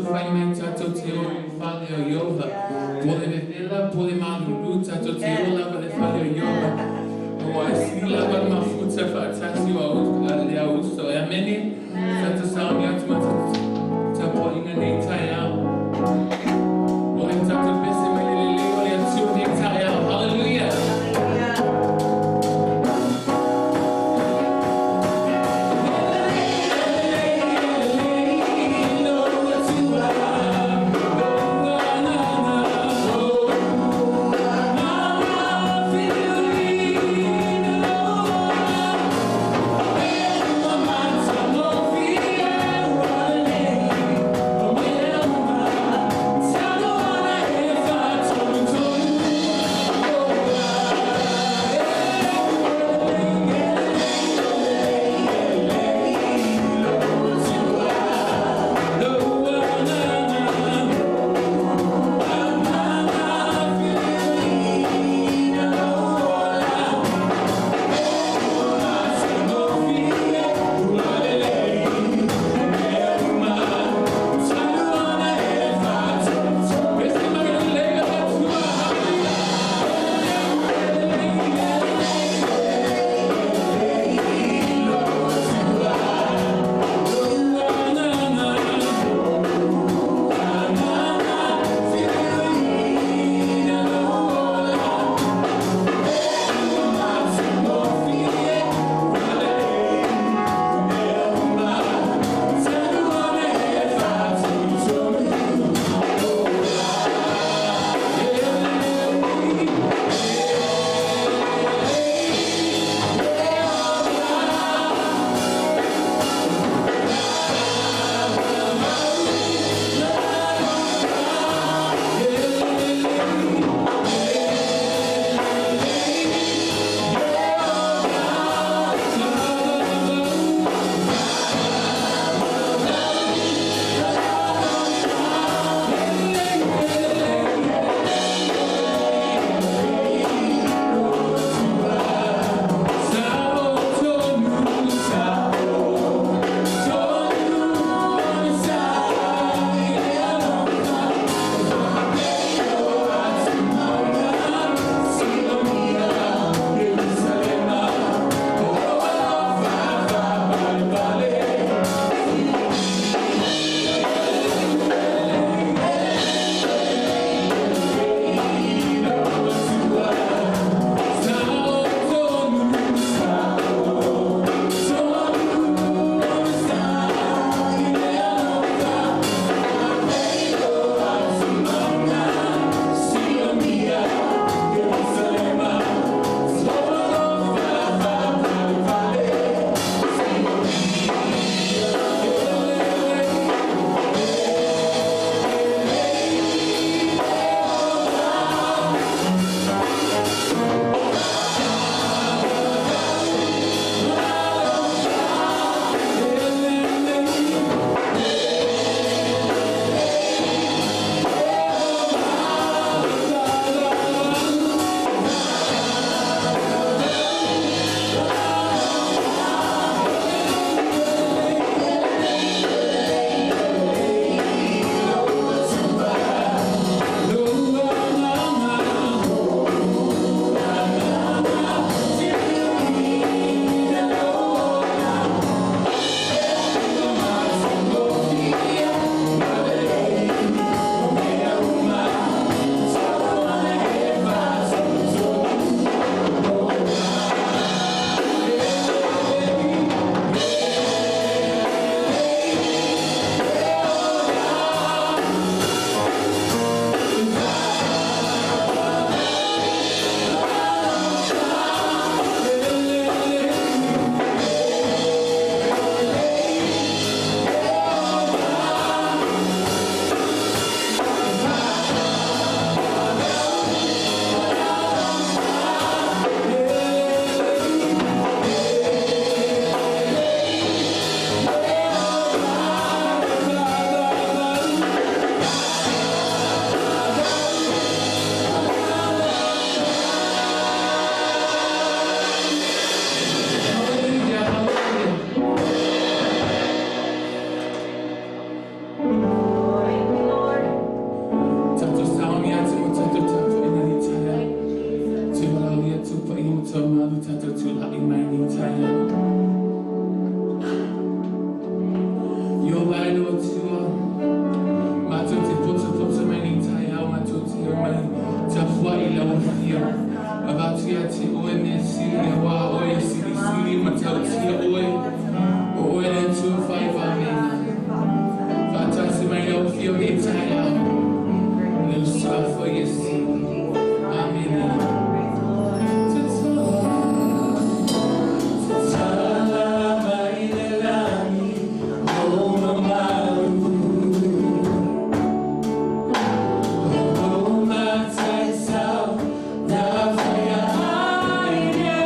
fai mai tatou te o i le fale o Ieova. Po o le vevela po o le malulu, tatou te o lava i le fale o Ieova. Aua e sili lava le mafuta faatasi o le au uso. Amene? Tatou sauni atu ma tatou tapuaiga nei taeao. O le tatou pese mai le lelei o le Atua nei taeao. Hallelujah! Taumalu tatou tula'i mai nei taeao. Ioba e le Atua, matou te potopoto mai nei taeao, matou te omai tapua'i i lau Afio. Avatu ia te Oe mea sili auā Oe e silisili ma tautia Oe, o Oe le Atua fai vavega. Faatasi mai lau Afio nei taeao, i le Suafa o Iesu. Amene. Tatala mai le lagi o mamalu. O mataisau na faia ai le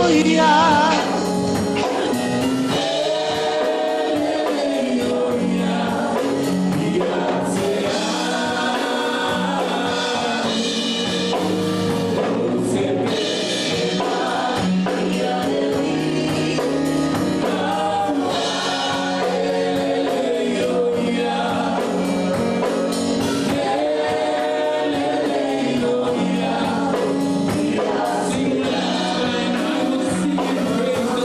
Sing loud, and I will sing and praise.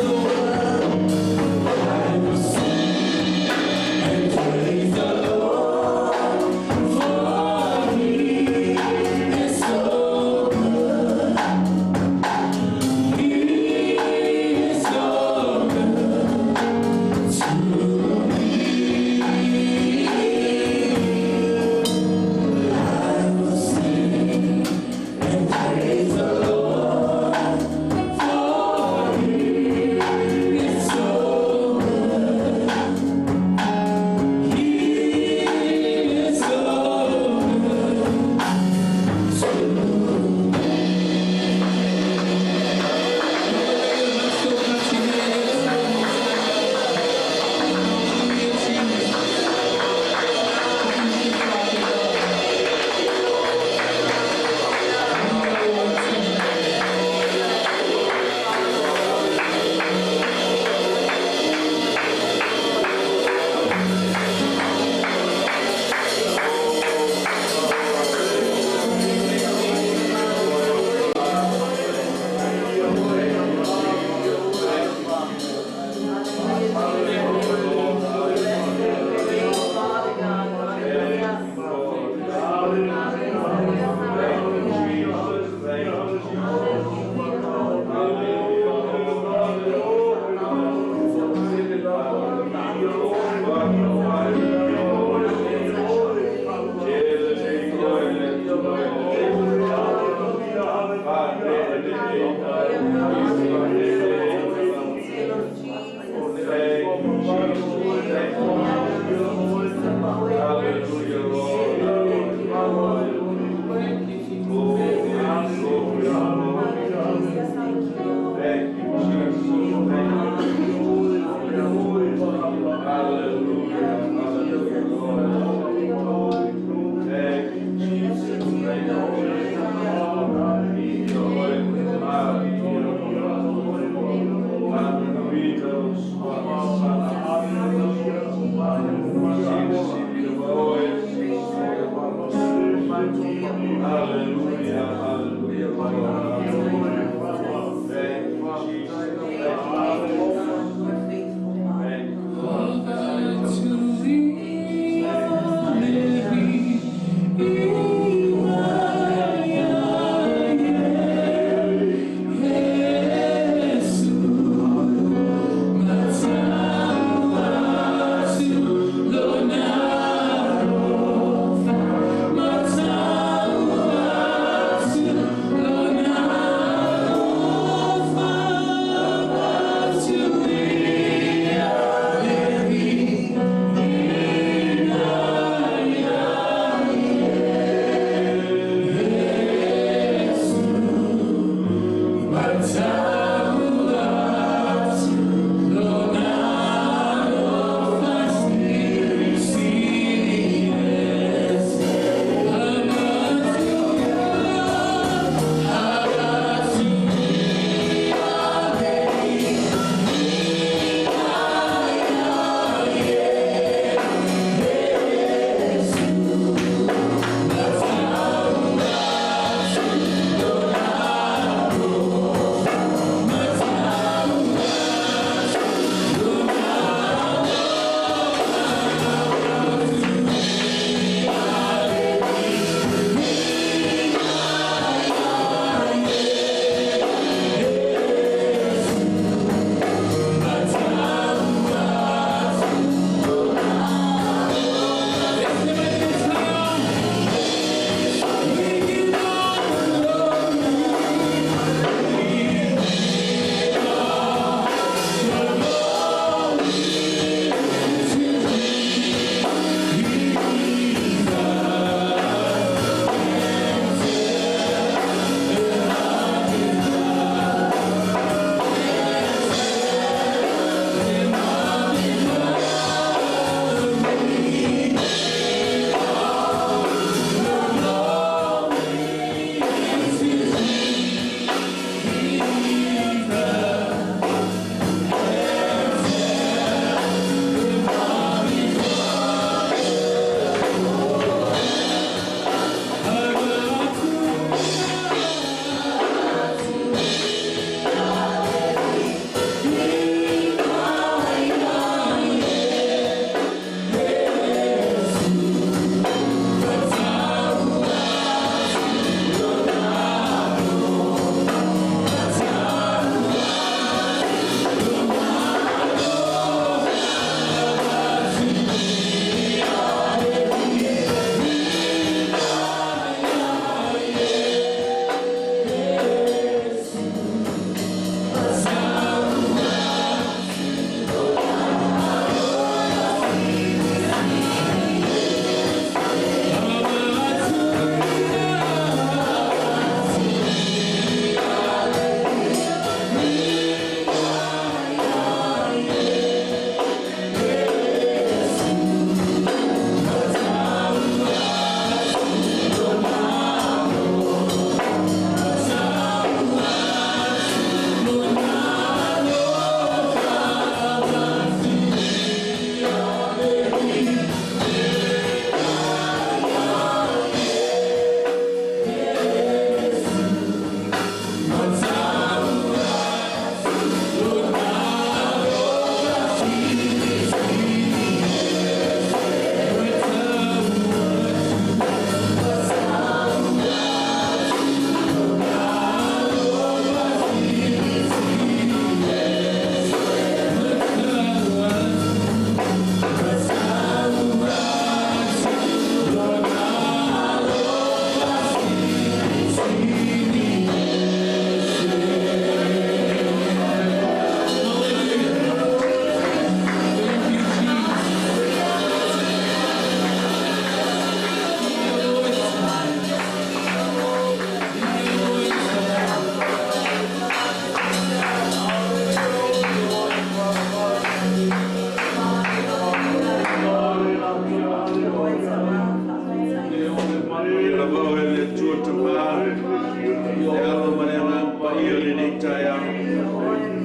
taeao.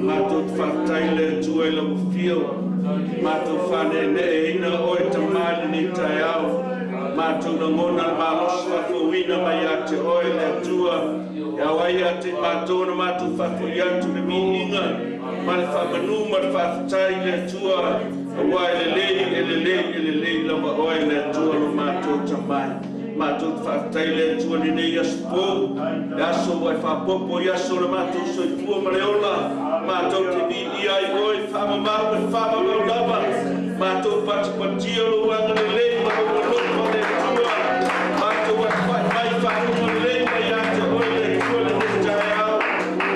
Matou te faafetai i le Atua i lau afio. Matou faaneeneeina oe Tama i lenei taeao. Matou lagona le malosi faafouina mai ia te oe le Atua. E ao ai ia te i matou ona matou faafoi atu le viiga ma le faamanu ma le faafetai i le Atua, aua e lelei, e lelei, e lelei lava oe le Atua lo matou Tama. Matou te faafetai i le Atua i lenei aso fou, le aso ua e faaopoopo i aso o le matou soifua ma le ola. Matou te viia ai oe, faamamau e faamamau lava. Matou patipatia lou agalelei ma lou alofa le Atua. Matou atuai mai faauuga lelei mai ia te oe le Atua lenei taeao.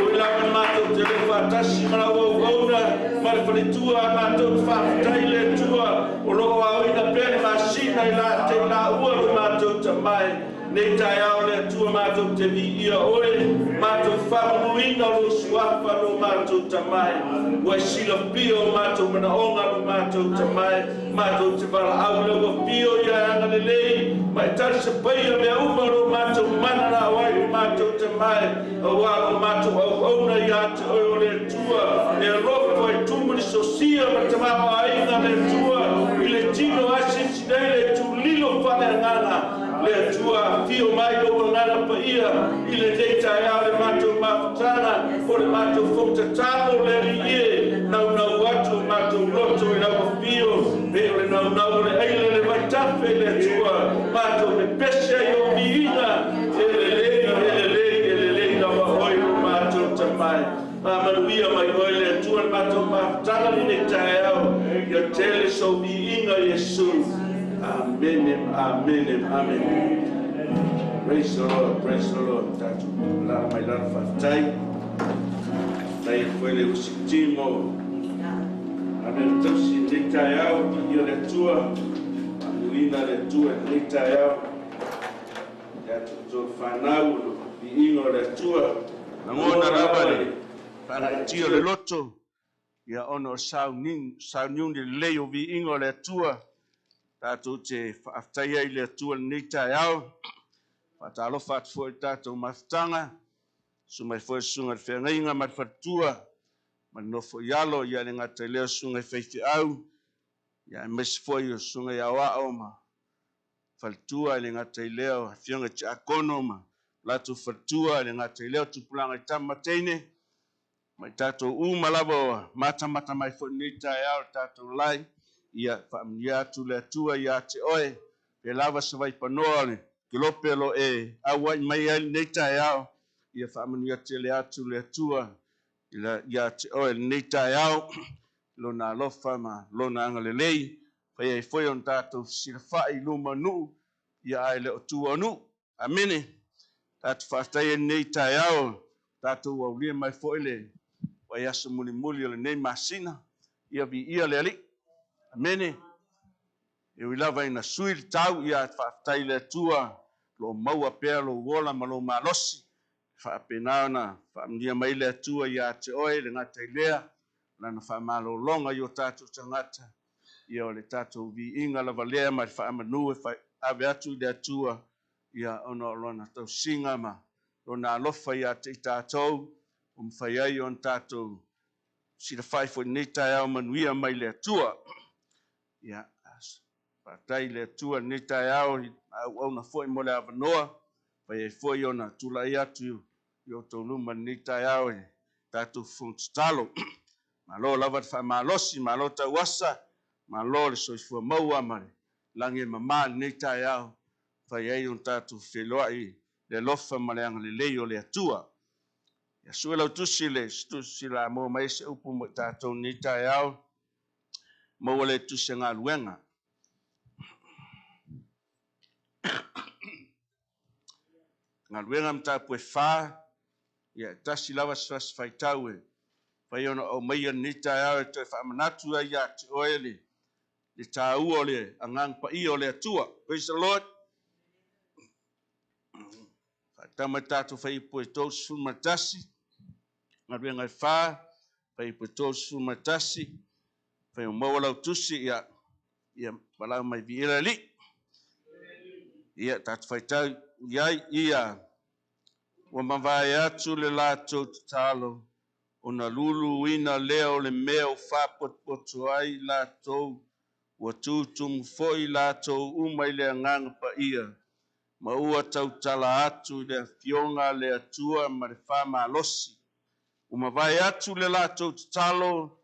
Oi lava matou te le faatasi ma lau auauna ma le faletua, matou te faafetai le Atua o lo o aoina pea le masina i la te laua lo matou tamai. Nei taeao le Atua matou te viia oe, matou faamanuina lou suafa lo matou tamai. Ua e silafia o matou manaoga lo matou tamai, matou te valaau i lau afio ia e agalelei, ma e talisapaia mea uma lo matou mananao ai lo matou tamai, aua lo matou auauna ia te oe o le Atua, e alofa e tumu le sosia ma tamaoaiga le Atua, i le tino asiasi nei le tulilo faaleagaga. Le Atua afio mai lou agaga paia i lenei taeao le matou mafutaga o le matou fonotatalo le Alii e naunau atu o matou loto i lau afio, pei o le naunau o le aila i le vaitafe le Atua, matou pepese ai o viiga, e lelei, e lelei, e lelei lava oe lo matou tamai. Faamanuia mai oe le Atua le matou mafutaga lenei taeao, ia tele sou viiga Iesu. Amen, amen, amen. Praise the Lord, praise the Lord. Tatu la mai la faafetai. Tai foi le usitimo. Amen. Tausi nei taeao i le Atua. Faamanuina le Atua nei taeao. Tatu tō whanau, viiga o le Atua. Lagona lava le faalatia o le loto, ia ona o sauniuni lelei o viiga o le Atua. Tatou te faafetai ai i le Atua lenei taeao. Faatalofa atu foi i tatou mafutaga, susu mai foi susuga i le feagaiga ma le faletua, ma le nofo i alo, ia le gata i lea o susuga i faifeau, ia aemaise foi o susuga i aoao ma faletua, le gata i lea o afioga i tiakono ma latou faletua, le gata i lea o tupulaga i tama teine, ma i tatou uma lava o matamata mai foi lenei taeao le tatou lai, ia faamanuia atu le Atua ia te oe, pe lava se vaipanoa le kelope lo e auai mai ai lenei taeao, ia faamanuia tele atu le Atua ia te oe lenei taeao, lona alofa ma lona agalelei, fai ai foi ona tatou fesilafai i luma nuu, ia ae le o tua o nuu. Amene. Tatou faafetai ai lenei taeao, tatou aulia mai foi le vaiaso mulimuli o lenei masina, ia viia le Alii. Amene. E ui lava ina sui le tau, ia faafetai i le Atua, lo maua pea lou ola ma lou malosi, faapena ona faamanuia mai le Atua ia te oe le gata i lea, lana faamalologa i o tatou tagata, ia o le tatou viiga lava lea ma le faamanu e ave atu i le Atua, ia ona o lona tausiga ma lona alofa ia te i tatou, o mafai ai ona tatou silafai foi lenei taeao manuia mai le Atua. Ia, faafetai i le Atua lenei taeao, auauna foi mo le avanoa, fai ai foi ona tulai atu i outou luma lenei taeao e tatou fofoga tatalo. Malo lava le faamalosi, malo tauasa, malo le soifua maua ma le lagi e mamā lenei taeao, fai ai ona tatou feiloai le alofa ma le agalelei o le Atua. Ia sue lau tusi le tusi la mo mai se upu mo i tatou lenei taeao, maua le tusi galuega. Galuega mataupu e 4, ia tasi lava se fasi faitau e fai ona o mai lenei taeao e toe faamanatu ai ia te oe le tāua o le agaga paia o le Atua. Praise the Lord. Faatama tatou faiupu e 31, galuega e 4, faiupu e 31, fai o maua lau tusi, ia palau mai viila Alii. Ia tatou faitau iai ia ua mavae atu le latou tatalo, Ona luluina lea o le mea ua faapotopoto ai i latou, ua tutumu foi i latou uma i le Agaga Paia, ma ua tautala atu i le Afioga a le Atua ma le faamalosi. Ua mavae atu le latou tatalo,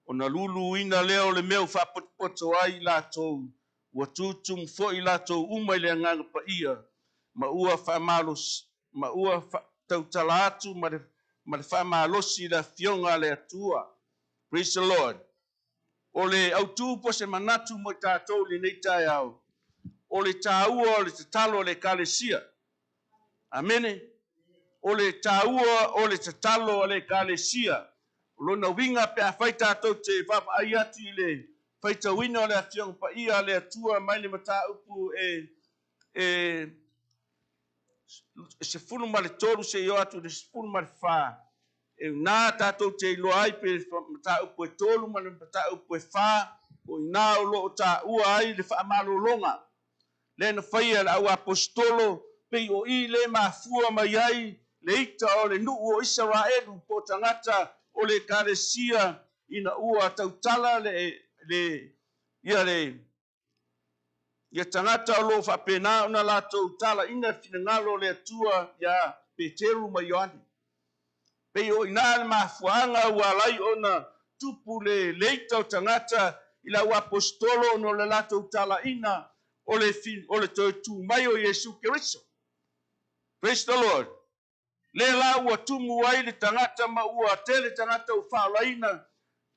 ona luluina lea o le mea ua faapotopoto ai i latou, ua tutumu foi i latou uma i le Agaga Paia, ma ua faamalosi, ma ua tautala atu ma le faamalosi i le Afioga a le Atua. Praise the Lord. O le autu po se manatu mo i tatou i lenei taeao, o le taua o le tatalo a le Ekalesia. Amene. O le taua o le tatalo a le Ekalesia. O lona uiga pe afai tatou te vaavaai atu i le faitauina o le Afioga Paia a le Atua mai le mataupu e 13 seia oo atu i le 14, e iina tatou te iloa ai pe mataupu e 3 ma le mataupu e 4, o iina o lo o taua ai le faamalologa lea na faia e le auaposetolo, pei o i le mafua mai ai le ita o le nuu o Isaraelu po o tagata o le Ekalesia ina ua tautala le ia tagata o lo o faapena ona latou talaina le finagalo o le Atua ia Peteru ma Ioane. Pei o iina le mafuaaga ua alai ona tupu le leita o tagata i le auaposetolo ona o le latou talaina o le toe tu mai o Iesu Keriso. Praise the Lord. Le la ua tumu ai le tagata ma ua tele tagata ua faalaina,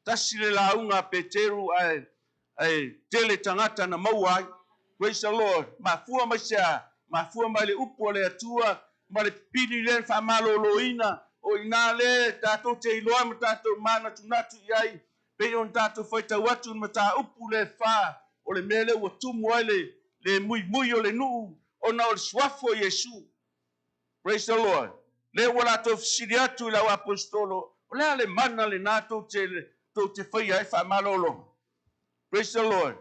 tasi le lauga a Peteru ae tele tagata na maua ai. Praise the Lord. Mafua mai sea, mafua mai le upu o le Atua ma le pipili le faamaloloina o iina le tatou te iloa ma tatou manatunatu i ai, pei ona tatou faitau atu i mataupu le 4 o le mea lea ua tumu ai le muimui o le nuu ona o le suafu o Iesu. Praise the Lord. Le ua latou fesili atu i le auaposetolo, o le a le mana lena tou te faia ai faamalologa. Praise the Lord.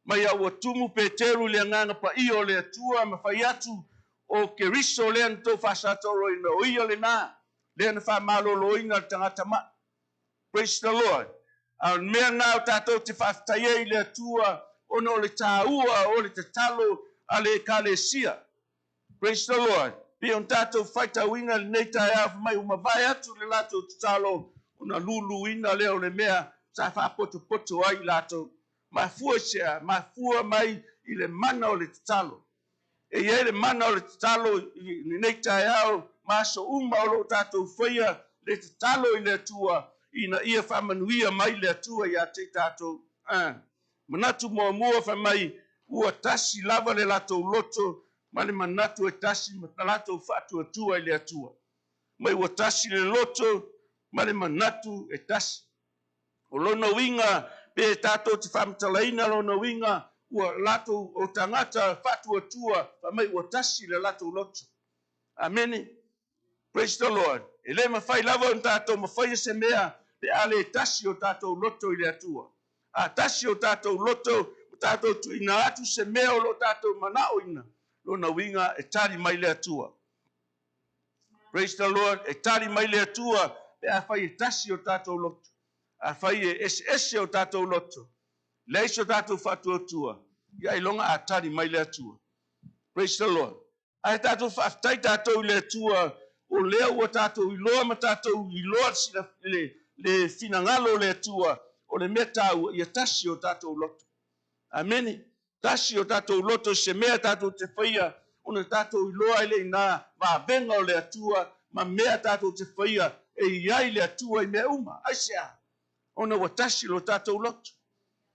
Mai a ua tumu Peteru i le Agaga Paia o le Atua ma fai atu o Keriso lea na tou faasatoroina, o ia lena lea na faamaloloina le tagata mai. Praise the Lord. A o le mea na o tatou te faafetai ai i le Atua ona o le taua o le tatalo a le Ekalesia. Praise the Lord. Pe ona tatou faitauina lenei taeao mai ua mavae atu le latou tatalo ona luluina lea o le mea sa faapotopoto ai i latou. Mafua sea, mafua mai i le mana o le tatalo. E i ai le mana o le tatalo i lenei taeao ma aso uma o lo o tatou faia le tatalo i le Atua ina ia faamanuia mai le Atua ia te i tatou. Manatu muamua fai mai ua tasi lava le latou loto ma le manatu e tasi ma latou faatuatua i le Atua. Mai ua tasi le loto ma le manatu e tasi. O lona uiga pe tatou te faamatalaina lona uiga ua latou o tagata faatuatua fai mai ua tasi le latou loto. Amene. Praise the Lord. E le mafai lava ona tatou mafaia se mea pe a le tasi o tatou loto i le Atua. A tasi o tatou loto, o tatou tuuina atu se mea o lo tatou manaoina, lona uiga e tali mai le Atua. Praise the Lord. E tali mai le Atua pe afai e tasi o tatou loto. Afai e eseese o tatou loto, leai so tatou faatuatua, ia ailoga a tali mai le Atua. Praise the Lord. Ae tatou faafetai tatou i le Atua o lea ua tatou iloa ma tatou iloa le finagalo o le Atua, o le mea taua ia tasi o tatou loto. Amene. Tasi o tatou loto se mea tatou te faia ona tatou iloa ai le iina vavega o le Atua ma mea tatou te faia e i ai le Atua i mea uma. Aisea? Ona ua tasi lo tatou loto.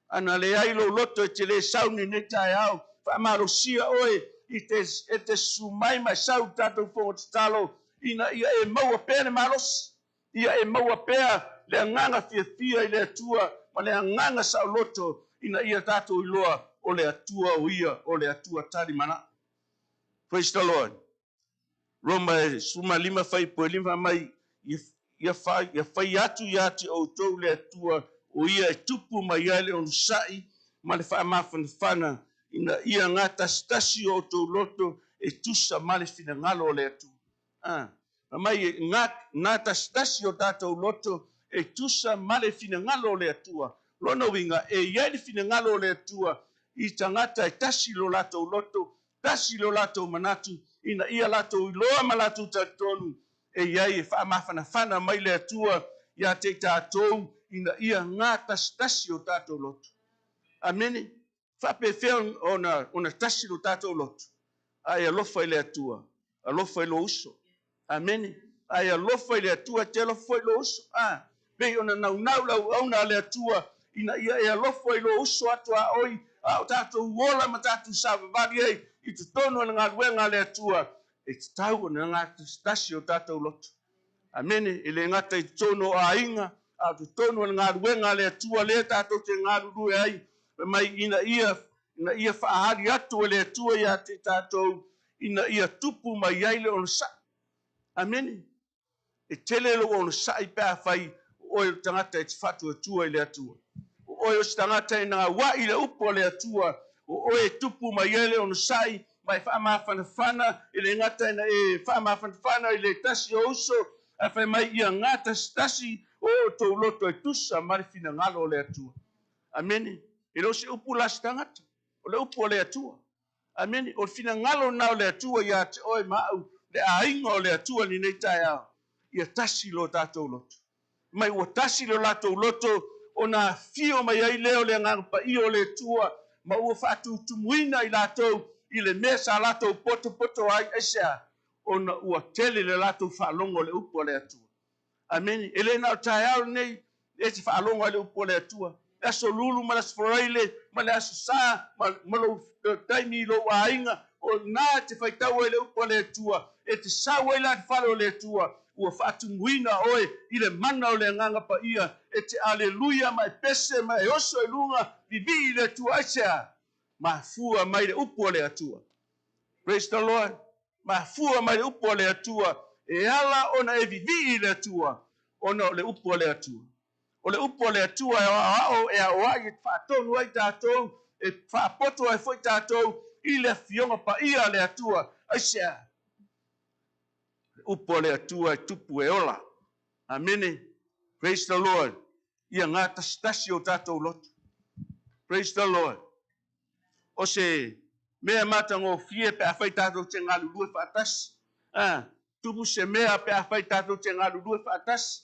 Ana leai lou loto e te le sauni nei taeao, faamalosia oe i te e te susu mai ma e sau tatou fono tatalo ina ia e maua pea le malosi, ia e maua pea le agaga fiafia i le Atua ma le agaga saoloto ina ia tatou iloa o le Atua o ia o le Atua tali manao. Praise the Lord. Roma e 15 fuaiupu 5 mai ia fai atu ia te outou le Atua o ia e tupu mai ai le onosai ma le faamafanafana ina ia gatasitasi o outou loto e tusa ma le finagalo o le Atua. Mai e gatasitasi o tatou loto e tusa ma le finagalo o le Atua. Lona uiga, e i ai le finagalo o le Atua i tagata e tasi lo latou loto, tasi lo latou manatu, ina ia latou iloa ma latou talitonu e i ai e faamafanafana mai le Atua ia te i tatou ina ia gatasitasi o tatou loto. Amene. Faapefea ona tasi lo tatou loto? Ae alofa i le Atua, alofa i lo uso. Amene. Ae alofa i le Atua, te alofa foi i lo uso. Pei ona naunau lau auna a le Atua, ina ia e alofa i lo uso atu a oi, a o tatou ola ma tatou savavali ai i totonu o le galuega a le Atua, e tatau ona gatasitasi o tatou loto. Amene. E le gata i totonu o aiga, a o totonu o le galuega a le Atua lea tatou te galulue ai, mai ina ia faaali atu e le Atua ia te tatou, ina ia tupu mai ai le onosai. Amene. E tele lou onosai pe afai o oe o le tagata e te faatuatua i le Atua. O oe o se tagata e gauai le upu a le Atua, o oe e tupu mai ai le onosai, ma e faamafanafana, e le gata ina e faamafanafana i le tasi o uso, ae fai mai ia gatasitasi o outou loto e tusa ma le finagalo o le Atua. Amene. E le o se upu la se tagata, o le upu o le Atua. Amene. O le finagalo na o le Atua ia te oe ma au, le aiga o le Atua lenei taeao, ia tasi lo tatou loto. Mai ua tasi lo latou loto, ona afio mai ai lea o le Agaga Paia o le Atua, ma ua faatutumuina i latou i le mea sa latou potopoto ai, aisea, ona ua tele le latou faalogo o le upu a le Atua. Amene. E le na o taeao lenei e te faalogo ai le upu a le Atua. Le aso lulu ma le aso faraile ma le aso sa ma lou taimi i lou aiga, o na te faitau ai le upu a le Atua, e te sau ai la te fale o le Atua, ua faatumuina oe i le mana o le Agaga Paia, e te aleluia ma e pese ma e oso i luga, vivii i le Atua, aisea, mafua mai le upu a le Atua. Praise the Lord. Mafua mai le upu a le Atua, e ala ona e vivii i le Atua, ona o le upu a le Atua. O le upu a le Atua e aoao e aoai e faatonu ai tatou, e faapoto ai foi tatou i le afioga paia a le Atua. Aisea, le upu a le Atua e tupu e ola. Amene. Praise the Lord. Ia gatasitasi o tatou loto. Praise the Lord. O se mea matagofie pe afai tatou te galulue faatasi. Tupu se mea pe afai tatou te galulue faatasi.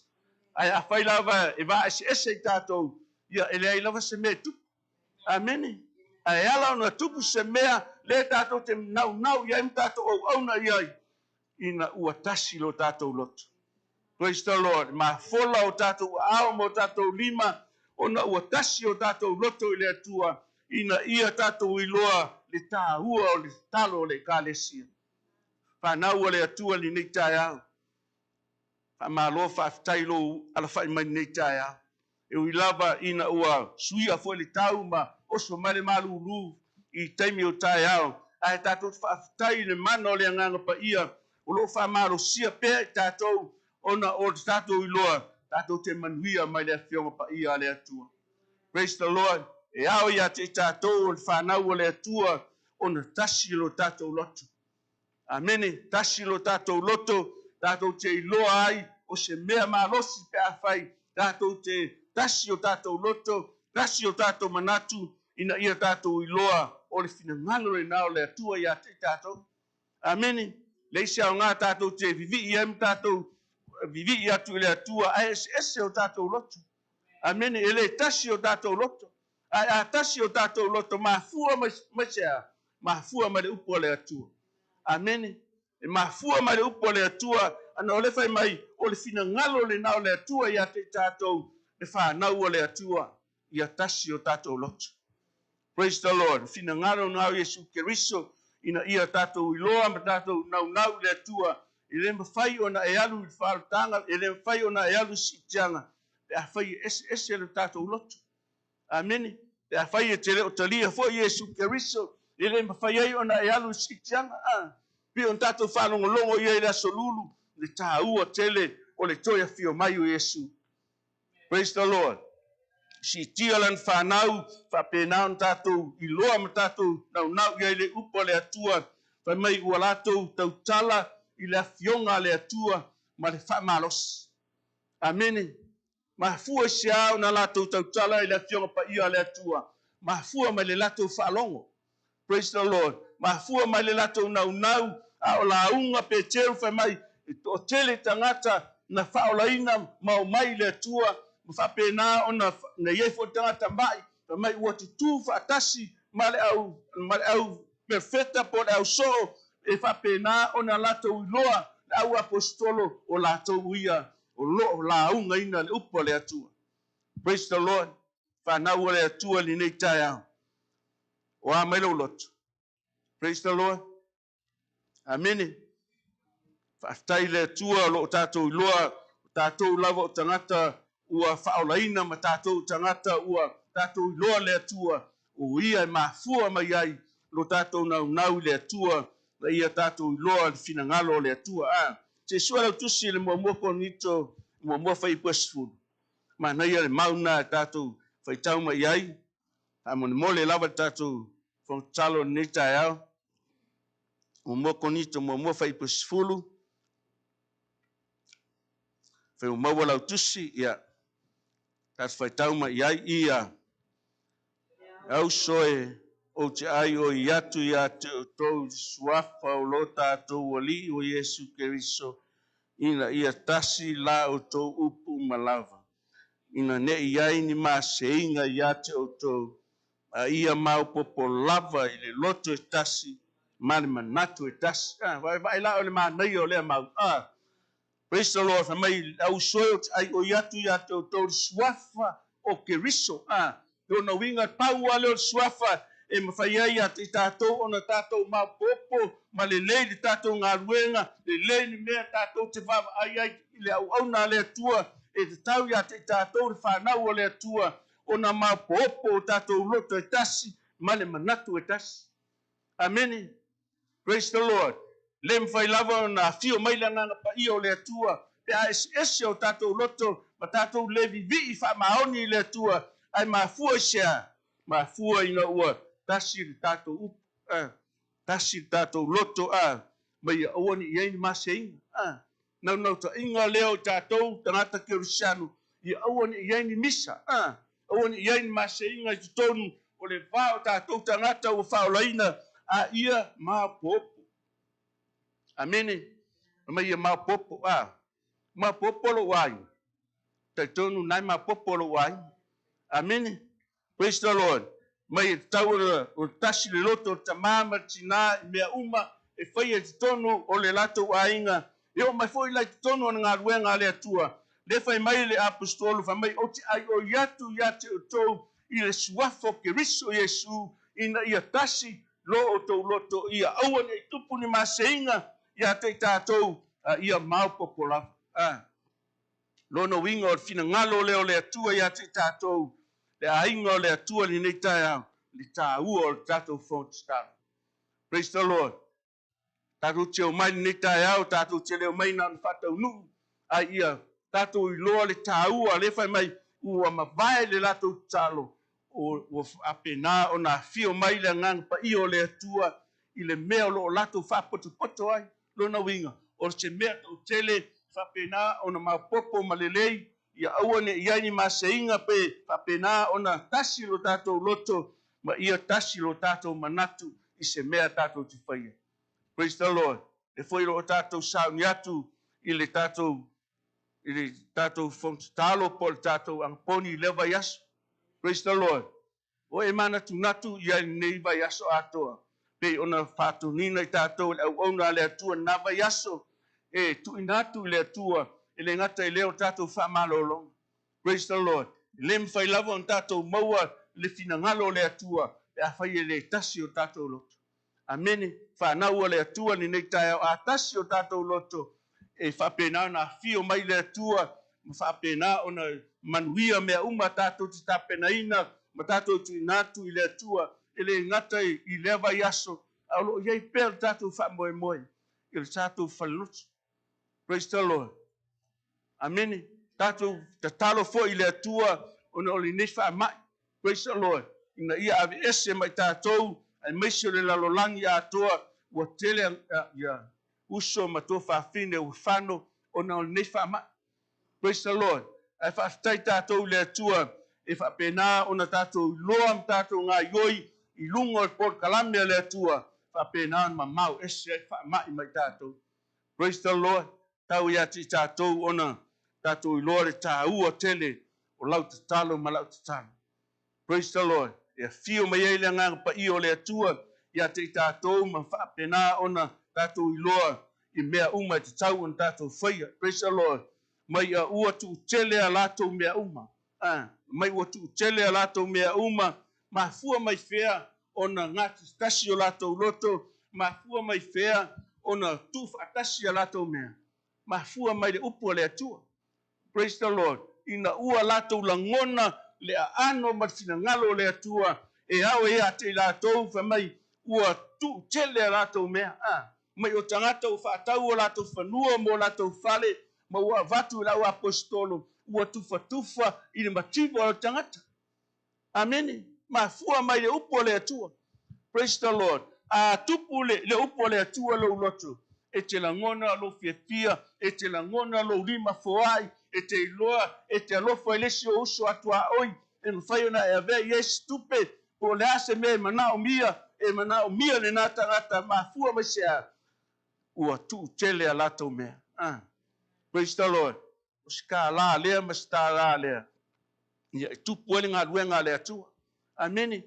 Ae afai lava e vaeseese i tatou, ia e leai lava se mea e tupu. Amene. Ae ala ona tupu se mea le tatou te naunau i ai ma tatou auauna i ai, ina ua tasi lo tatou loto. Praise the Lord. Mafola o tatou aao ma o tatou lima, ona ua tasi o tatou loto i le Atua, ina ia tatou iloa le tāua o le talo o le Ekalesia. Whanau o le Atua lenei taeao. Faamalo faafetai lou alafai mai lenei taeao. E ui lava ina ua suia foi le tau ma oso mai le malulu i taimi o taeao, ae tatou te faafetai i le mana o le Agaga Paia o loo faamalosia pea i tatou, ona o le tatou iloa tatou te manuia mai le afioga paia a le Atua. Praise the Lord. E ao ia te i tatou o le whanau o le Atua, ona tasi lo tatou loto. Amene. Tasi lo tatou loto, tatou te iloa ai o se mea malosi pe afai tatou te tasi o tatou loto, tasi o tatou manatu, ina ia tatou iloa o le finagalo lena o le Atua ia te i tatou. Amene. Le isi aoga tatou te vivii ai ma tatou vivii atu i le Atua, ae eseese o tatou loto. Amene. E le tasi o tatou loto. Ae a tasi o tatou loto, mafua mai se a? Mafua mai le upu a le Atua. Amene. E mafua mai le upu a le Atua, ana o le fai mai o le finagalo lena o le Atua ia te i tatou, le whanau o le Atua, ia tasi o tatou loto. Praise the Lord. Finagalo na o Iesu Keriso, ina ia tatou iloa ma tatou naunau i le Atua, e le mawhai ona e alu i le whalotanga, e le mawhai ona e alu i siitianga, pe afai e ese ese le tatou loto. Amene. Pe afai e te le o talia foi Iesu Keriso, e le mawhai ai ona e alu i siitianga. Pe on tatou whalongolongo ia i le aso lulu, le tāua tele o le toe afio mai o Iesu. Praise the Lord. Siitia lan whanau, whapena on tatou iloa ma tatou naunau ia i le upu a le Atua, fai mai ua latou tautala i le afioga a le Atua, ma le faamalosi. Amene. Mafua i se a ona latou tautala i le Afioga Paia a le Atua? Mafua mai le latou faalogo. Praise the Lord. Mafua mai le latou naunau, a o lauga Peteru fai mai, e toatele tagata na faaolaina ma omai i le Atua, ma faapena ona na i ai foi tagata mai, fai mai ua tutū faatasi ma le au, ma le au perofeta po o le au soo, e faapena ona latou iloa le au aposetolo o latou ia o lo o laugaina le upu a le Atua. Praise the Lord. Fanau a le Atua i lenei taeao. O a mai lou loto? Praise the Lord. Amene. Faafetai i le Atua o lo o tatou iloa, o tatou lava o tagata ua faaolaina ma tatou tagata ua tatou iloa le Atua, o Ia e mafua mai ai lo tatou naunau i le Atua, na ia tatou iloa le finagalo o le Atua. A, se sue lau tusi i le muamua Korinito, muamua fuaiupu 10. Manaia le mau lena e tatou faitau mai ai. Faamolemole lava le tatou fono tatalo i lenei taeao. Muamua Korinito muamua fuaiupu 10. Fai ua maua lau tusi, ia, tatou faitau mai i ai, ia, auso e, ou te ai oi atu ia te outou i le suafa o lo tatou Alii o Iesu Keriso, ina ia tasi la outou upu uma lava, ina ne i ai ni maseiga ia te outou, a ia maopoopo lava i le loto e tasi ma le manatu e tasi. Ah, vaevae la o le manaia o lea mau. Ah, praise the Lord, fai mai le ausoe o te ai oi atu ia te outou le suafa o Keriso. Ah, lona uiga pau lava lea o le suafa e mafai ai ia te i tatou ona tatou maopoopo ma lelei le tatou galuega, lelei le mea tatou te vaavaai ai i le auauna a le Atua, e tatau ia te i tatou le fanau a le Atua ona maopoopo o tatou loto e tasi ma le manatu e tasi. Amene. Praise the Lord. Le mafai lava ona afio mai le Agaga Paia o le Atua pe a eseese o tatou loto ma tatou le vivii faamaoni i le Atua, ae mafua i se a? Mafua ina ua tasi le tatou upu, a, tasi le tatou loto, a, ma ia aua ne i ai ni maseiga, a. Naunautaiga lea o tatou tagata Kerisiano, ia aua ne i ai ni misa, a, aua ne i ai ni maseiga i totonu o le va o tatou tagata ua faaolaina, a ia maopoopo. Amene. Ma ia maopoopo, a. Maopoopo lou aiga. Talitonu na e maopoopo lou aiga. Amene. Praise the Lord. Mai e tatau ona o tasi le loto o le tamā ma le tinā i mea uma e faia i totonu o le latou aiga, e oo mai foi la i totonu o le galuega a le Atua. Lea fai mai le Aposetolo, fai mai, Ou te aioi atu ia te outou i le suafa o Keriso Iesu, ina ia tasi lo outou loto, ia aua ne i tupu ni maseiga ia te i tatou, a ia maopoopo lava. A. Lona uiga o le finagalo lea o le Atua ia te i tatou, le aiga o le Atua i lenei taeao, le taua o le tatou fono tatalo. Praise the Lord. Tatou te omai i lenei taeao, tatou te le omai na ona faataunuu, a ia tatou iloa le taua, lea fai mai, ua mavae le latou tatalo, ua faapena ona afio mai le Agaga Paia o le Atua i le mea o lo o latou faapotopoto ai. Lona uiga, o se mea toatele faapena ona maopoopo ma lelei, ia aua ne i ai ni maseiga pe faapena ona tasi lo tatou loto ma ia tasi lo tatou manatu i se mea tatou te faia. Praise the Lord. E foi lo o tatou sauni atu i le tatou i le tatou fono tatalo po o le tatou agaponi i lea vaiaso. Praise the Lord. O e manatunatu ia i lenei vaiaso atoa, pei ona faatoniina i tatou e le auauna a le Atua lena vaiaso, e tuuina atu i le Atua, e le gata i lea o tatou faamalologa. Praise the Lord. E le mafai lava ona tatou maua le finagalo o le Atua pe afai e le tasi o tatou loto. Amene. Fanau a le Atua lenei taeao, a tasi o tatou loto, e faapena ona afio mai le Atua ma faapena ona manuia mea uma tatou te tapenaina ma tatou tuuina atu i le Atua, e le gata i lea vaiaso, a o lo o i ai pea le tatou faamoemoe i le tatou falelotu. Praise the Lord. Amene. Tatou tatalo foi i le Atua ona o lenei faamai. Praise the Lord. Ina ia aveese mai tatou, aemaise o le lalolagi atoa, ua tele ia uso ma tuafafine ua fano ona o lenei faama'i. Praise the Lord. Ae faafetai tatou i le Atua e faapena ona tatou iloa ma tatou gaoioi i luga o le polokalame a le Atua, faapena ona mamao ese ai faama'i mai tatou. Praise the Lord. Tau ia te i tatou ona tatou iloa le taua tele o lau tatalo ma lau tatalo. Praise the Lord. E afio mai ai le Agaga Paia o le Atua ia te i tatou ma faapena ona tatou iloa i mea uma e tatau ona tatou faia. Praise the Lord. Mai a ua tuutele a latou mea uma. Mai ua tuutele a latou mea uma, mafua mai fea ona gatasi o latou loto, mafua mai fea ona tuufaatasi a latou mea, mafua mai le upu a le Atua. Praise the Lord. Ina ua latou lagona le aano ma le finagalo o le Atua e ao ia te i latou, fai mai ua tuutele a latou mea. Mai o tagata ua faatau o latou fanua mo latou fale ma ua avatu i lau aposetolo, ua tufatufa i le mativa o le tagata. Amene. Mafua mai le upu o le Atua. Praise the Lord. A tupu le upu o le Atua lou loto, e te lagona lou fiafia, e te lagona lou lima foai, e te iloa, e te alofa i le isi o uso atu a oi, e mafai ona e avea i ai se tupe, po o le a se mea e manaomia lena tagata, mafua mai se a, ua tuutele a latou mea. Praise the Lord. O se kālā lea ma se tālā lea. Ia, e tupu ai le galuega a le Atua. Amene.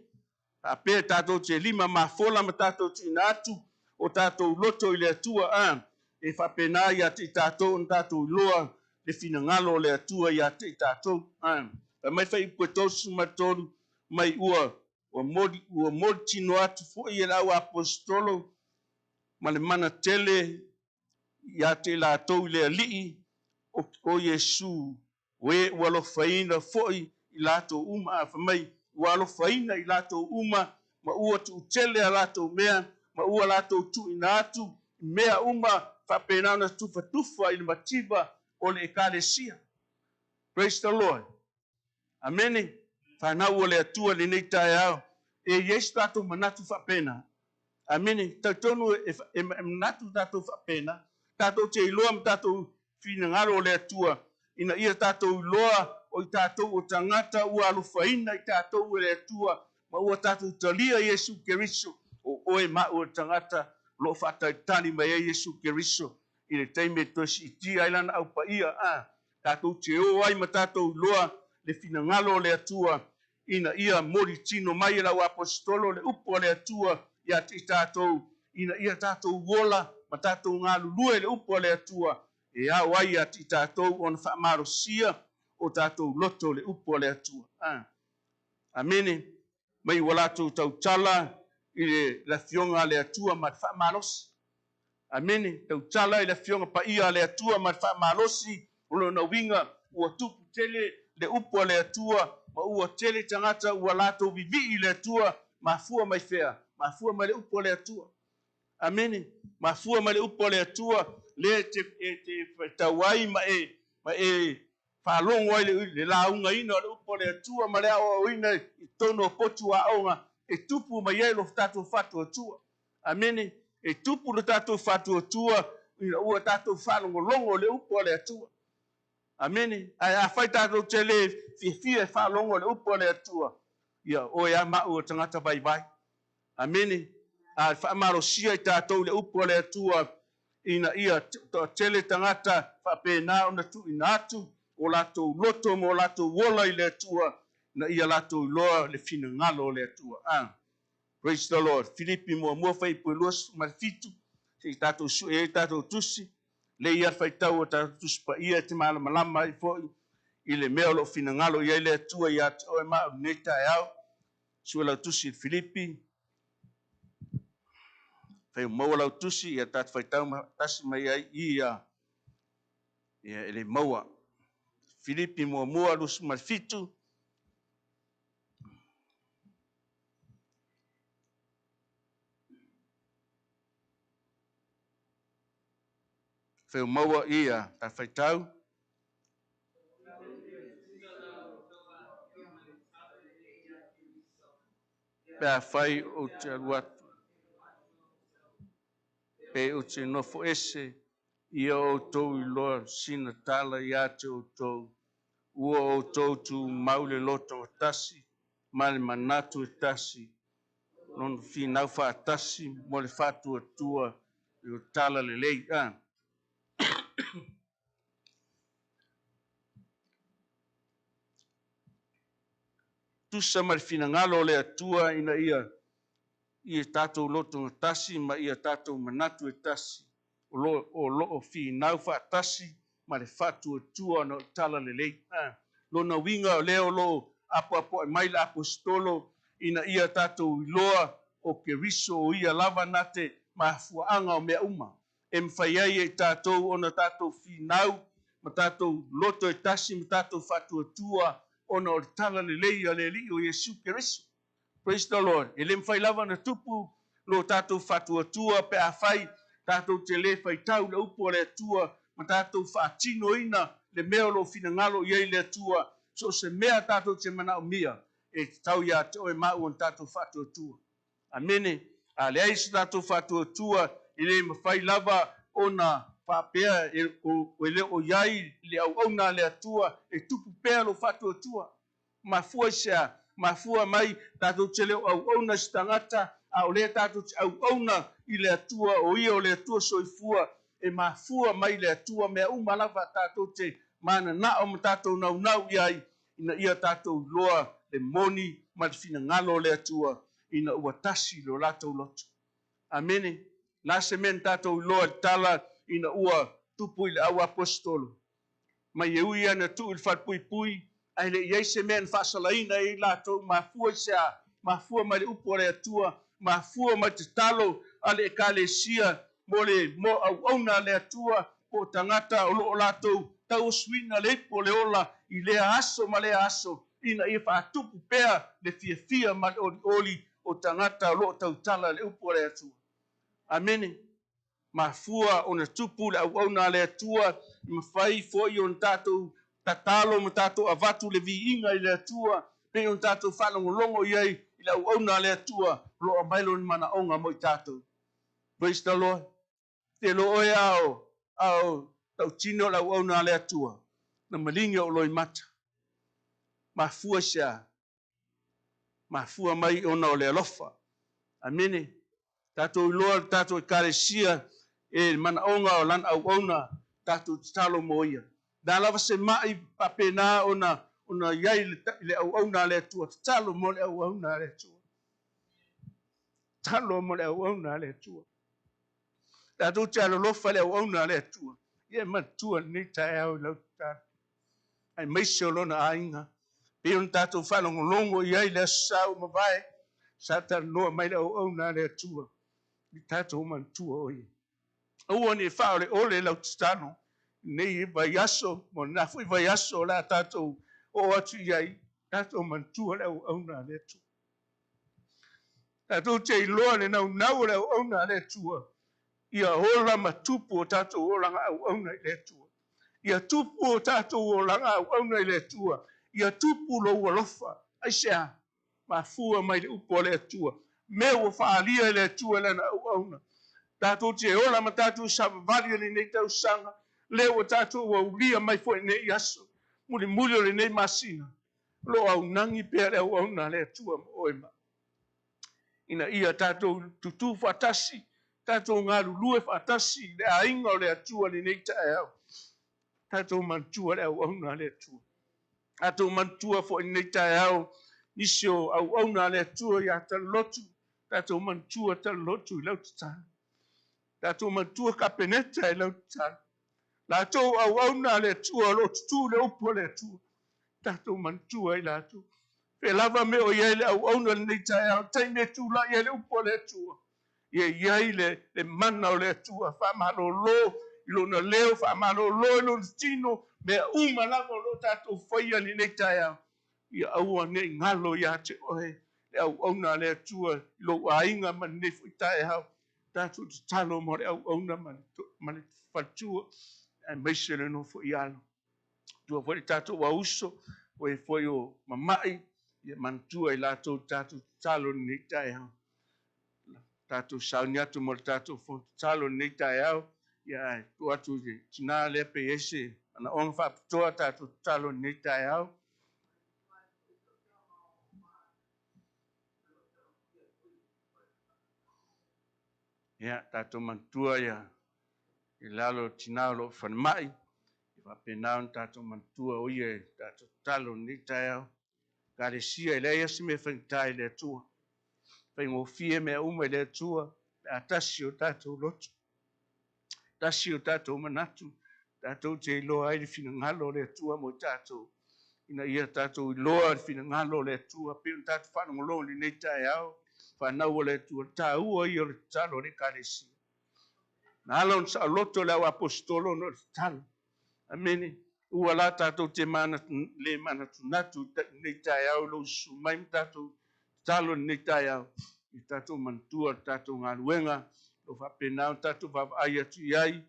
Faapea tatou te lima mafola ma tatou tuuina atu o tatou loto i le Atua, e faapena ia te i tatou ona tatou iloa le finagalo o le Atua ia te i tatou. Fai mai Fuaiupu e 33, mai ua moli tino atu foi e lau aposetolo ma le mana tele ia te i latou i le Alii o Iesu, o e ua alofaina foi i latou uma. Fai mai ua alofaina i latou uma ma ua tuutele a latou mea ma ua latou tuuina atu mea uma faapena ona tufatufa i le mativa o le Ekalesia. Praise the Lord. Amene. Whanau o le Atua lenei taeao. E i ai se tatou manatu faapena. Amene. Talitonu e manatu tatou faapena. Tatou te iloa ma tatou finagalo o le Atua, ina ia tatou iloa o i tatou o tagata ua alofaina i tatou e le Atua, ma ua tatou talia Iesu Keriso, o oe ma o tagata o loo faatalitali mai ai Iesu Keriso i le taimi e toe siitia ai lana aupaia. Tatou te o ai ma tatou iloa le finagalo o le Atua, ina ia moli tino mai e lau aposetolo le upu a le Atua ia te i tatou, ina ia tatou ola ma tatou galulue le upu a le Atua, e ao ai ia te i tatou ona faamalosia o tatou loto le upu a le Atua. Amene. Mai ua latou tautala i le afioga a le Atua ma le faamalosi. Amene. Tautala i le afioga paia a le Atua ma le faamalosi, o lona uiga ua tupu tele le upu a le Atua, ma ua tele tagata ua latou vivii i le Atua, mafua mai fea? Mafua mai le upu a le Atua. Amene. Mafua mai le upu a le Atua, le te tau ai ma e faalogo ai le laugaina o le upu a le Atua ma le aoaoina i totonu o potu aoga, e tupu mai ai lo tatou faatuatua. Amene. E tupu lo tatou faatuatua ina ua tatou faalogologo le upu a le Atua. Amene. Ae afai tatou te le fiafia e faalogo le upu a le Atua, ia oe a mau o tagata vaivai. Amene. A faamalosia i tatou le upu a le Atua, ina ia toatele tagata faapena ona tuuina atu o latou loto ma o latou ola i le Atua, na ia latou iloa le finagalo o le Atua. Praise the Lord. Filipi 1 Fuaiupu 27, se i tatou sue ai tatou tusi, le ia faitau o tatou tusi paia e te malamalama ai foi i le mea o loo finagalo i ai le Atua ia te oe ma au lenei taeao. Sue lau tusi i Filipi, fai maua lau tusi ia tatou faitau tasi mai ai ia e le maua. Filipi 1 27. Fai maua ia ta faitau. Pe a fai o te alu atu, pe o te nofo ese, Ia outou iloa sina tala iā te outou, ua outou tumau i le loto tasi ma le manatu e tasi, lona finau faatasi mo le faatuatua i o tala lelei. A. Tusa ma le finagalo o le Atua ina ia ia tatou loto tasi ma ia tatou manatu e tasi, o lo o finau faatasi ma le faatuatua ona o tala lelei. Lona uiga o lea o lo o apoapoai mai le aposetolo ina ia tatou iloa o Keriso o ia lava na te mafuaaga o mea uma. E mafai ai e tatou ona tatou finau ma tatou loto e tasi ma tatou faatuatua ona o le tala lelei a le Alii o Iesu Keriso. Praise the Lord. E le mafai lava ona tupu lo tatou faatuatua pe afai tatou te le faitau le upu o le Atua ma tatou faatinoina le mea o lo o finagalo i ai le Atua. So se mea tatou te manaomia e tatau ia te oe ma au ona tatou faatuatua. Amene. A leai se tatou faatuatua, e le mafai lava ona faapea e le o i ai le auauna a le Atua e tupu pea lo faatuatua. Mafua i sea, mafua mai tatou te le o auauna se tagata, a o lea tatou te auauna i le Atua, o ia o le Atua soifua, e mafua mai le Atua mea uma lava tatou te mananao ma tatou naunau i ai, ina ia tatou iloa le moni ma le finagalo o le Atua, ina ua tasi lo latou loto. Amene. La se mea na tatou iloa le tala ina ua tupu i le au aposetolo. Mai e ui ana tuu i le falepuipui, ae le i ai se mea na faasalaina ai latou, mafua i sea, mafua mai le upu a le Atua, mafua mai tatalo a le Ekalesia mo le mo auauna a le Atua, po o tagata o lo o latou tauasuina le ipu o le ola i lea aso ma lea aso, ina ia faatupu pea le fiafia ma le olioli o tagata o lo o tautala le upu a le Atua. Amene. Mafua ona tupu le auauna a le Atua, mafai foi ona tatou tatalo ma tatou avatu le viiga i le Atua, pe ona tatou faalogologo i ai i le auauna a le Atua, o lo o aumai lona manaoga mo i tatou. Praise the Lord. Te lo oe ao tautino le auauna a le Atua, na maligi o loimata. Mafua i sea, mafua mai ona o le alofa. Amene. Tatou iloa le tatou Ekalesia e manaoga o lana auauna, tatou tatalo mo ia. Da lava se mai faapena ona i ai le auauna a le Atua, tatalo mo le auauna a le Atua. Tatalo mo le auauna a le Atua. Tatou te alolofa le auauna a le Atua. Ia e manatua lenei taeao i lau tatalo. Ai maise o lona aiga. Pe ona tatou faalogologo i ai le aso sa ua mavae, sa talanoa mai le auauna a le Atua, i tatou manatua o ia. Aua ne i faaoleole lau tatalo, nei vaiaso, mo lena foi vaiaso o le a tatou oo atu i ai, tatou manatua le auauna a le Atua. Tatou te iloa le naunau o le auauna a le Atua, ia ola ma tupu o tatou olaga auauna i le Atua. Ia tupu o tatou olaga auauna i le Atua, ia tupu lou alofa. Aisea, mafua mai le upu a le Atua, mea ua faaalia i le Atua lana auauna. Tatou te ola ma tatou savavali o lenei tausaga, lea ua tatou aulia mai foi nei aso, mulimuli o lenei masina, lo aunagi pea le auauna a le Atua mo oe ma. Ina ia tatou tutu faatasi, tatou galulue faatasi le aiga o le Atua lenei taeao. Tatou manatua le auauna a le Atua. Tatou manatua foi lenei taeao nisi o auauna a le Atua ia Talolotu, tatou manatua Talolotu i lau tatalo. Tatou manatua Kapeneta i lau tatalo. Latou auauna a le Atua o lo o tutū le upu a le Atua. Tatou manatua i latou. Pe lava me o i ai le auauna lenei taeao, taimi e tulai ai le upu a le Atua. Ia i ai le mana o le Atua, faamalolo i lona leo, faamalolo i lona tino, mea uma lava o lo o tatou faia lenei taeao. Ia aua nei galo ia te oe le auauna a le Atua i lou aiga ma lenei foi taeao. Tatou tatalo mo le auauna ma le faletua, aemaise le nofo i alo. Tua foi le tatou auso, o e foi o mamai, ia manatua i latou tatou tatalo lenei taeao. Tatou sauni atu mo le tatou fono tatalo lenei taeao, Ia ae tuu atu i le tinā lea pe i ai se manaoga faapitoa tatou tatalo i lenei taeao. Ia, tatou manatua ia i lalo o tinā o lo o falemai, e faapena ona tatou manatua o ia e tatou tatalo i lenei taeao. Ekalesia, e leai lava se mea e faigata i le Atua. Faigofie mea uma i le Atua pe a tasi o tatou loto, tasi o tatou manatu, tatou te iloa ai le finagalo o le Atua mo tatou, ina ia tatou iloa le finagalo o le Atua, pei ona tatou faalogologo i lenei taeao, fanau a le Atua, taua ia o le tatalo a le Ekalesia. Na ala ona saoloto le au aposetolo ona o le tatalo. Amene. Ua la tatou te le manatunatu i lenei taeao i lou susu mai ma tatou tatalo i lenei taeao, i tatou manatua le tatou galuega, o faapena ona tatou vaavaai atu i ai,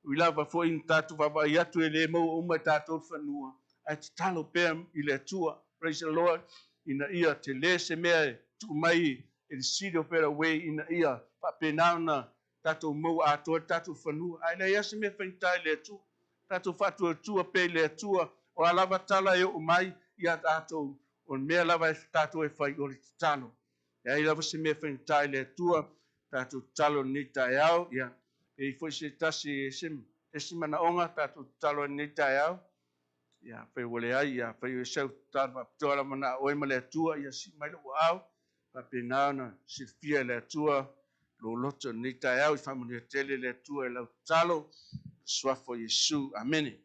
ui lava foi ina tatou vaavaai atu e le maua uma e tatou le fanua, ae tatalo pea i le Atua. Praise the Lord. Ina ia tele se mea e tuu mai e le City of Better Way, ina ia faapena ona tatou maua atoa le tatou fanua. Ae leai lava se mea faigata i le Atua. Tatou faatuatua pea i le Atua, o a lava tala e oo mai ia tatou, o le mea lava e tatou e fai o le tatalo. Leai lava se mea faigata i le Atua, tatou tatalo i lenei taeao. Ia, pe i ai foi se tasi e se manaoga, tatou tatalo i lenei taeao. Ia, afai ua leai, ia, afai o sau tatalo faapitoa lava na oe ma le Atua, ia sii mai lou aao, faapena ona silafia e le Atua lou loto i lenei taeao, i faamanuia tele le Atua i lau tatalo, suafa o Iesu. Amene.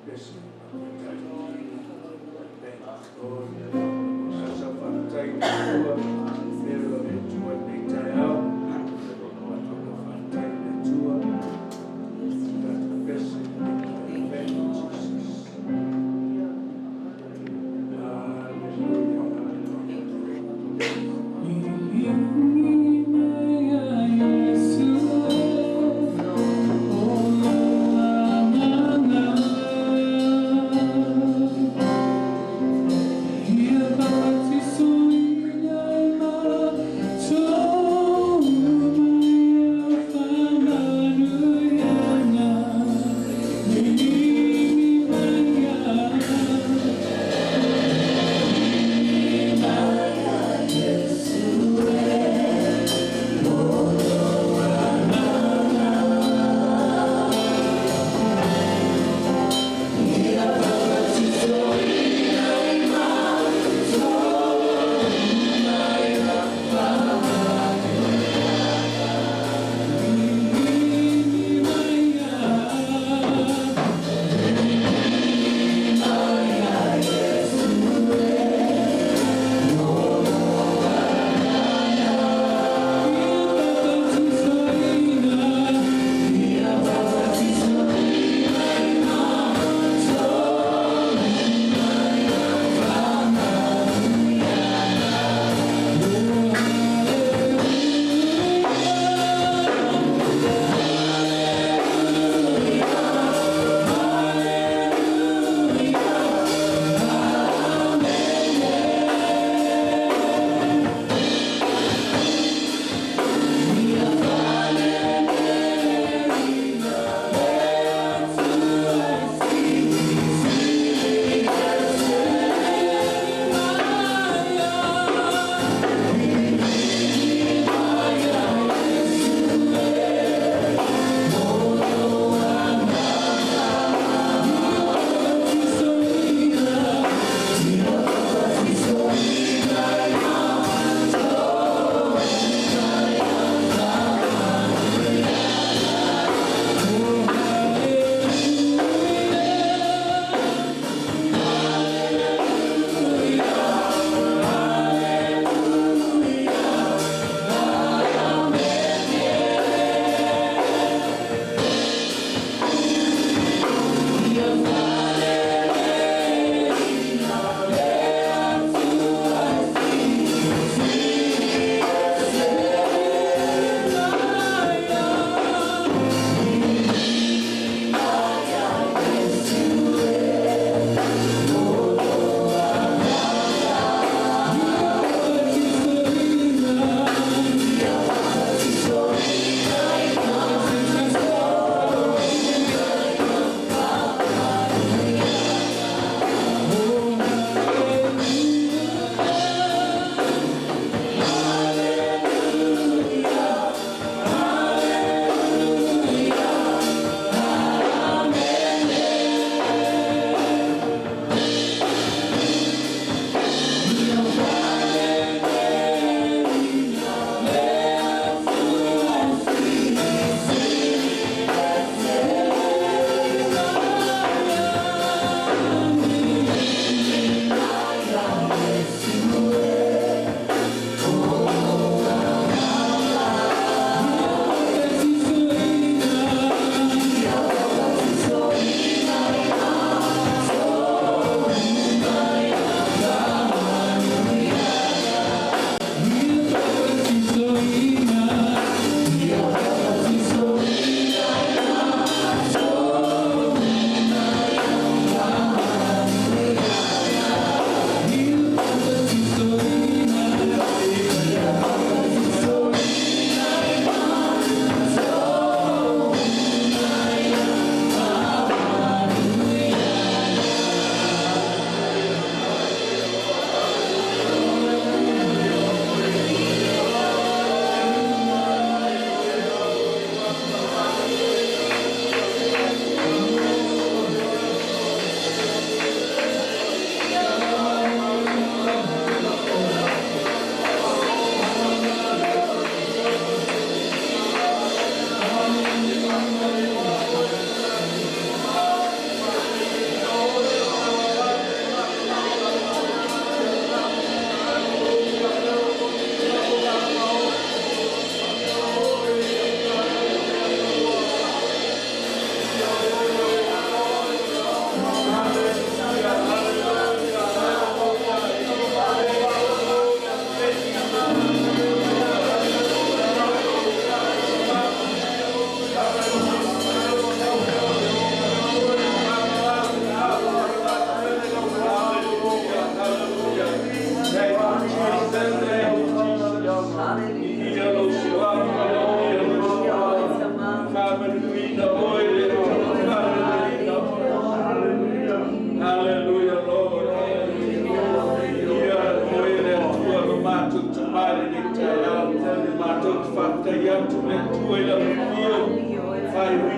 pese faafetai. Thank you, Lord. Sa faafetai i le Atua, mea o le Atua i lenei taeao. Matou faafetai i le Atua. Tatou pese. Thank you, Jesus. Hallelujah. Hallelujah.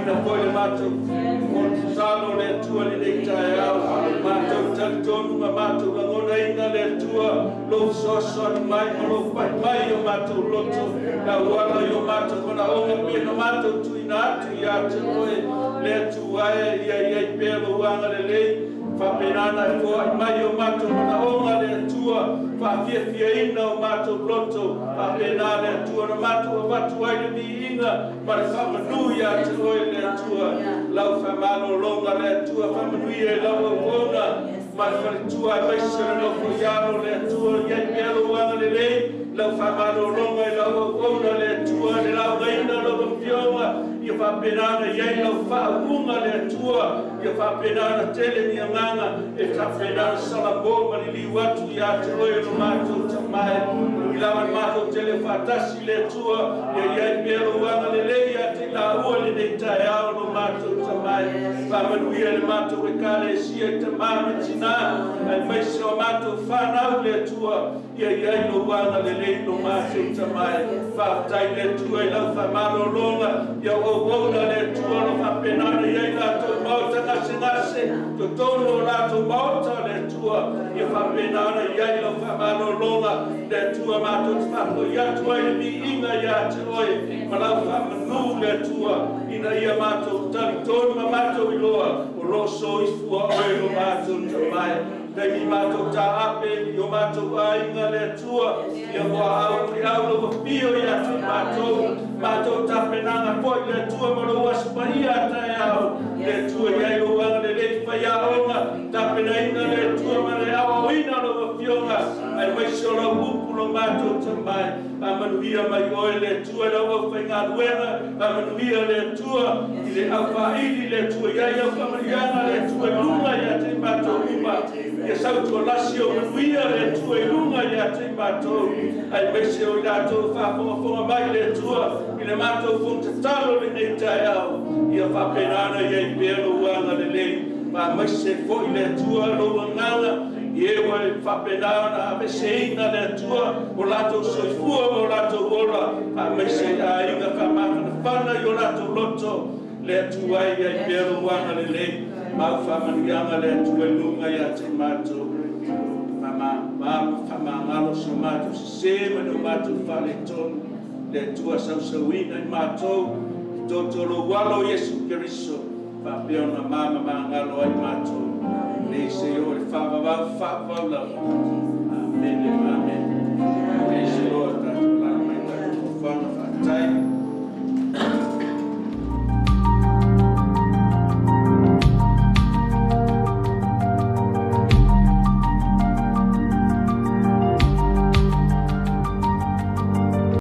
Faamanuiaina foi le matou fonotatalo le Atua i lenei taeao. Matou talitonu ma matou lagonaina le Atua lou fesoasoani mai ma lou pai mai i o matou loto e auala i o matou manaoga pei ona matou tuuina atu ia te Oe le Atua e ia i ai pea lou agalelei faapena ona e foai mai o matou manaoga le Atua faafiafiaina o matou loto faapena le Atua na matou avatu ai le viiga ma le faamanu ia te Oe le Atua lau faamalologa le Atua faamanuia i lau auauna ma le faletua aemaise le nofo i alo le Atua i ai pea lou agalelei lau faamalologa i lau auauna le Atua le laugaina lau afioga ia faapena ona i ai lau faauuga le Atua ia faapena ona tele ni agaga e faapena ona salamo ma liliu atu ia te Oe lo matou Tama e ui lava le matou tele faatasi le Atua ia i ai pea lou agalelei ia te i laua i lenei taeao lo matou Tama e faamanuia le matou Ekalesia i tamā ma tinā aemaise o matou fanau le Atua ia i ai lou agalelei lo matou Tama e faafetai le Atua i lau faamalologa ia auauna le Atua lo faapena ona i ai latou maota gasegase totonu o latou maota le Atua ia faapena ona i ai lau faamalologa le Atua matou te faafoi atu ai le viiga ia te Oe ma lau faamanu le Atua ina ia matou talitonu ma matou iloa o loo soifua Oe lo matou Tama e taimi matou taape i o matou aiga le Atua ia muaau muliau lou afio ia te matou matou tapenaga foi le Atua ma lou Aso Paia a taeao le Atua i ai lou agalelei faiaoga tapenaina le Atua ma le aoaoina lou afioga aemaise o lau upu lo matou Tama e faamanuia mai Oe le Atua i lau aufaigaluega faamanuia le Atua i le aufaaili le Atua i ai au faamanuiaga le Atua i luga ia te matou uma ia sautualasi o manuia le Atua i luga ia te matou aemaise o i latou faafogafoga mai le Atua i le matou fonotatalo lenei taeao ia faapena ona i ai pea lou agalelei faamaise foi le Atua lou agaga i e ua faapena ona aveseina le Atua o latou soifua ma o latou ola faamaise i aiga faamafanafana i o latou loto le Atua e i ai pea lou agalelei ma au faamanuiaga le Atua i luga ia te matou faamagalo so matou sesē ma le o matou faaletonu le Atua sausauina i matou i toto lou alo Iesu Keriso faapea ona mamamagalo ai matou nei se o le faavavau faavavau lava. Amene, amene.